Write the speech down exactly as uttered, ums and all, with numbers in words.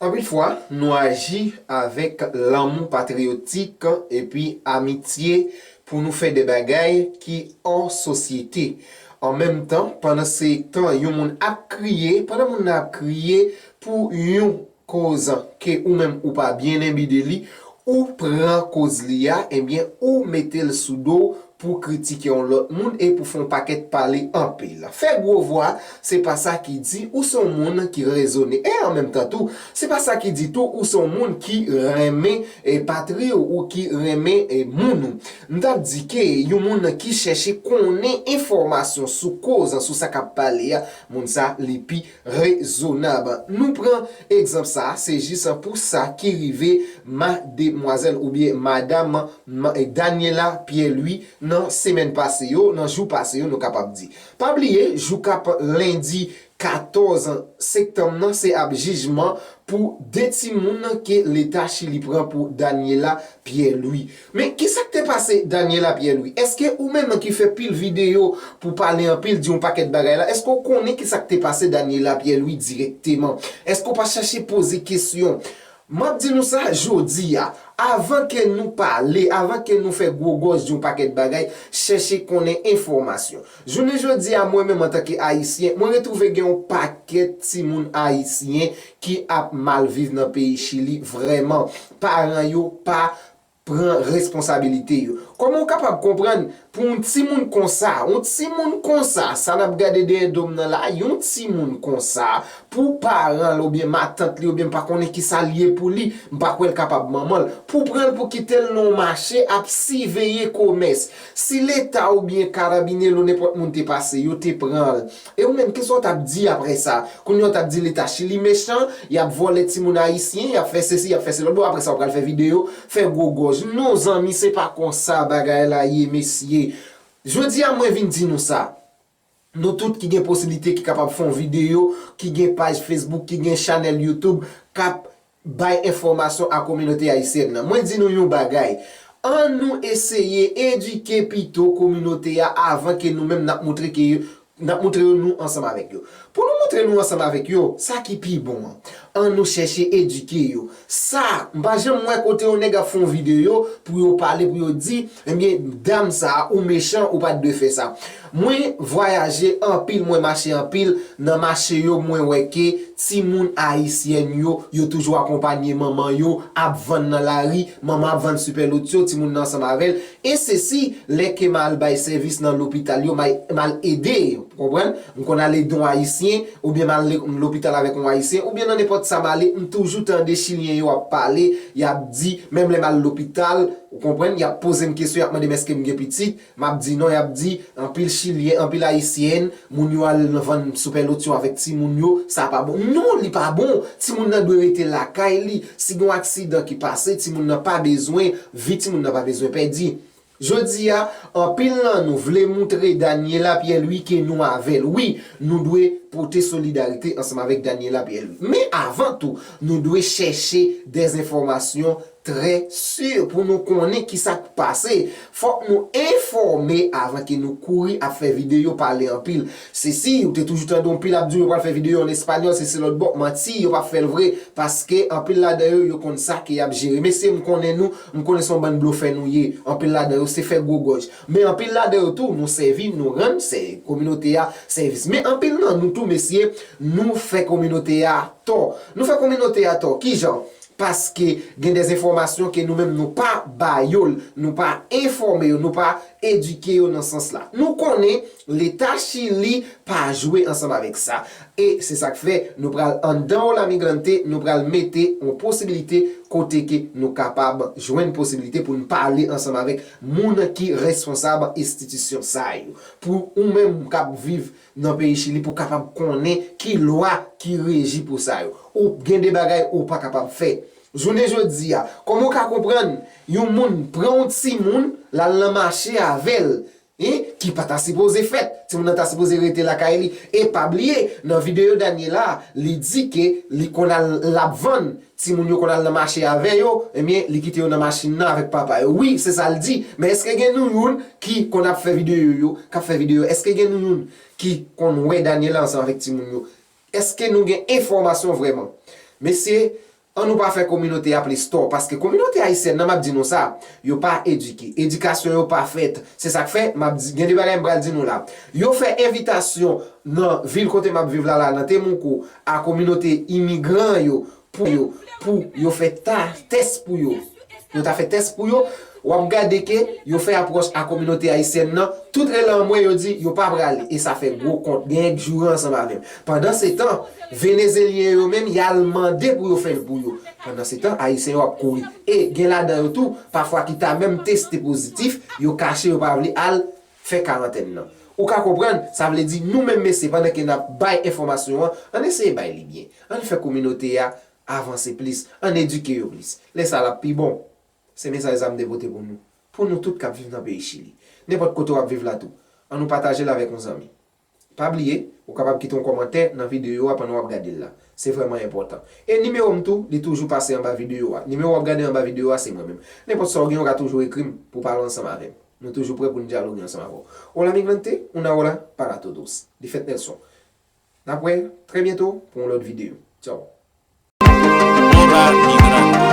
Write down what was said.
Anpil fwa, nou aji avèk lanmou patriyotik epi amitye pou nou fè de bagay ki hors sosyete. An menm tan, pandan se tan yon moun ap kriye, pandan moun nan ap kriye pou yon koz ke ou menm ou pa byen enbi de li, ou pran koz li a, ebyen, ou mete l sou do pou kritike yon lòt moun e pou fè yon pakèt pale anpil. Fè gwo vwa, se pa sa ki di ou se yon moun ki rezone. E an menm tan tou, se pa sa ki di tou ou se yon moun ki renmen e patri w ou ki renmen e moun ou. M t ap di ke yon moun ki chèche konnen enfòmasyon sou koz, sou sa k ap pale a, moun sa li pi rezonab. Nou pran egzanp sa, se jis pou sa ki rive mademwazèl oubyen madam Daniela Pierre Louis nan semèn pase yo, nan jou pase yo, nou kapab di. Pa bliye, jou k ap lendi katòz septanm nan, se ap jijman pou de timoun ke Leta Chili pran pou Daniela Pierre Louis. Men, ki sa k te pase Daniela Pierre Louis? Èske ou menm ki fè pil videyo pou pale anpil, di yon pakèt bagay la, èske w konnen ki sa k te pase Daniela Pierre Louis dirèkteman? Èske w pa chache poze kesyon? M ap di nou sa jodi a, avan ke nou pale, avan ke nou fè gwo gòj di yon pakèt bagay, chèche konnen enfòmasyon. Jounen jodi a, mwen menm antanke Ayisyen, mwen retwouve gen yon pakèt timoun Ayisyen ki ap mal viv nan peyi Chili, vrèman. Paran yo pa pran responsabilite yo. Kòman w kapab konprann pou yon timoun konsa, yon timoun konsa, sa n ap gade dèyè do m nan la, yon timoun konsa, pou paran l oubyen matant li oubyen m pa konnen ki sa l ye pou li, m pa kwè l kapab manman l, pou pran l pou kite l nan yon mache ap siveye komès. Si Leta oubyen karabinye lo nenpòt moun te pase, yo te pran l. E ou menm, kisa w t ap di apre sa? Kounye a w t ap di Leta Chili mechan, y ap vòlè timoun ayisyen, y ap fè sesi, y ap fè sela. Bon, apre sa, w pral fè videyo, fè gwo gòj. Non, zanmi, se pa konsa bagay la ye, mesye. Jodi a, mwen vin di nou sa. Nou tout ki gen posiblite, ki kapab fè yon videyo, ki gen paj Facebook, ki gen chanèl YouTube, k ap bay enfòmasyon a kominote ayisyèn nan. Mwen di nou yon bagay. An nou eseye edike pito kominote a avan ke nou menm n ap moutre ke yo, n ap moutre yo nou ansanm avèk yo. Pou nou moutre nou ansanm avèk yo, sa ki pi bon an, an nou chèche edike yo. Sa, m pa janm wè kote yon nèg ap fè yon videyo pou yo pale, pou yo di, ebyen, dam sa a, ou mechan, ou pa t dwe fè sa. Mwen vwayaje anpil, mwen mache anpil, nan mache yo, mwen wè ke timoun ayisyèn yo, yo toujou akonpanye manman yo, ap vann nan lari, manman ap vann sipèlotyo, timoun nan ansanm avè l. E sesi, lè ke m al bay sèvis nan lopital yo, m al, m al ede, ou konprann? M konn al ede yon ayisyen, oubyen m al le-, lopital avèk yon ayisyen, oubyen nan nenpòt sa m ale, m toujou tande chilyen yo ap pale, y ap di, menm lè m al lopital, ou konprann, y ap poze m kesyon, y ap mande m èske m gen pitit, m ap di non, y ap di, anpil chilyen, anpil ayisyèn, moun yo al nan vann sipèlotyo avèk timoun yo, sa pa bon. Non, li pa bon. Timoun nan dwe rete lakay li. Si gen yon aksidan ki pase, timoun nan pa bezwen, vi timoun nan pa bezwen pèdi. Jodi a, anpil nan nou vle moutre Daniela Pierre Louis ke nou avè l. Wi, nou dwe pote solidarite ansanm avèk Daniela Pierre Louis. Men avan tou, nou dwe chèche dèzenfòmasyon trè si pou nou konnen ki sa k pase. Fòk nou enfòme avan ke nou kouri ap fè videyo pale anpil. Sesi, ou te toujou tande yon pil ap di yo pral fè videyo an espanyòl, sesi lòt bò, manti, yo p ap fè l vre, paske anpil ladan yo, yo konn sa ke y ap jere. Mesye, m konnen nou, m konnen se yon bann blofè nou ye. Anpil ladan yo, se fè gwo gòj. Men anpil ladan yo tou, nou sèvi, nou rann sè-, kominote a sèvis. Men anpil nan nou tou, mesye, nou fè kominote a tò. Nou fè kominote a tò. Kijan? Paske gen de enfòmasyon ke nou menm nou pa ba yo l, nou pa enfòme yo, nou pa edike yo nan sans la. Nou konnen Leta Chili pa jwe ansanm avèk sa. E se sa k fè nou pral anndan Hola Migrante, nou pral mete yon posibilite kote ke nou kapab jwenn posibilite pou n pale ansanm avèk moun ki responsab enstitisyon sa yo. Pou ou menm k ap viv nan peyi Chili pou w kapab konnen ki lwa ki reji pou sa yo. Ou gen de bagay ou pa kapab fè. Jounen jodi a, kòman w ka konprann yon moun pran yon timoun, l al nan mache avè l, en, ki pa ta sipoze fèt? Timoun nan ta sipoze rete lakay li. E pa bliye, nan videyo Daniela, li di ke li konn al, l ap vann. Timoun yo konn al nan mache avè yo, ebyen, li kite yo nan machin nan avèk papa yo. Wi, se sa l di. Men èske gen nou youn ki konn ap fè videyo yo, k ap fè videyo? Èske gen nou youn ki konn wè Daniela ansanm avèk timoun yo? Èske nou gen enfòmasyon vrèman? Mesye, An nou pa fè kominote a plis tò, paske kominote ayisyèn nan, m ap di nou sa, yo pa edike. Edikasyon yo pa fèt. Se sa k fè, m ap di, gen de bagay m pral di nou la. Yo fè envitasyon nan vil kote m ap viv la, la, nan Temouko, a kominote imigran yo, pou yo, pou yo fè ta, tès pou yo. Yo ta fè tès pou yo, w ap gade ke yo fè apwòch a kominote ayisyèn nan, tout rele anmwe yo di yo pa prale, e sa fè gwo kont, gen nèg joure ansanm avè m. Pandansetan, Venezelyen yo menm, y al mande pou yo fè l pou yo. Pandansetan, Ayisyen yo ap kouri. E gen ladan yo tou, pafwa ki ta menm teste pozitif, yo kache, yo pa vle al fè karantèn nan. Ou ka konprann, sa vle di nou menm mesye, pandan ke n ap bay enfòmasyon an, ann eseye bay li byen. Ann fè kominote a avanse plis, ann edike yo plis. Lè sa l ap pi bon. Se mesaj sa m te pote pou nou. Pou nou tout k ap viv nan peyi Chili. Nenpòt kote w ap viv la tou. Ann nou pataje l avèk yon zanmi. Pa bliye, ou kapab kite yon kòmantè nan videyo a pandan w ap gade l la. Se vrèman enpòtan. E nimewo m tou, li toujou pase anba videyo a. Nimewo w ap gade anba videyo a, se mwen menm. Nenpòt sa w gen, ou ka toujou ekri m pou pale ansanm avè m. Nou toujou prè pou n dyaloge ansanm avè w. Hola migrante, una hora para todos. Li fèt Nelson. N ap wè trè byento pou yon lòt videyo. Tchaw. Hola migrante.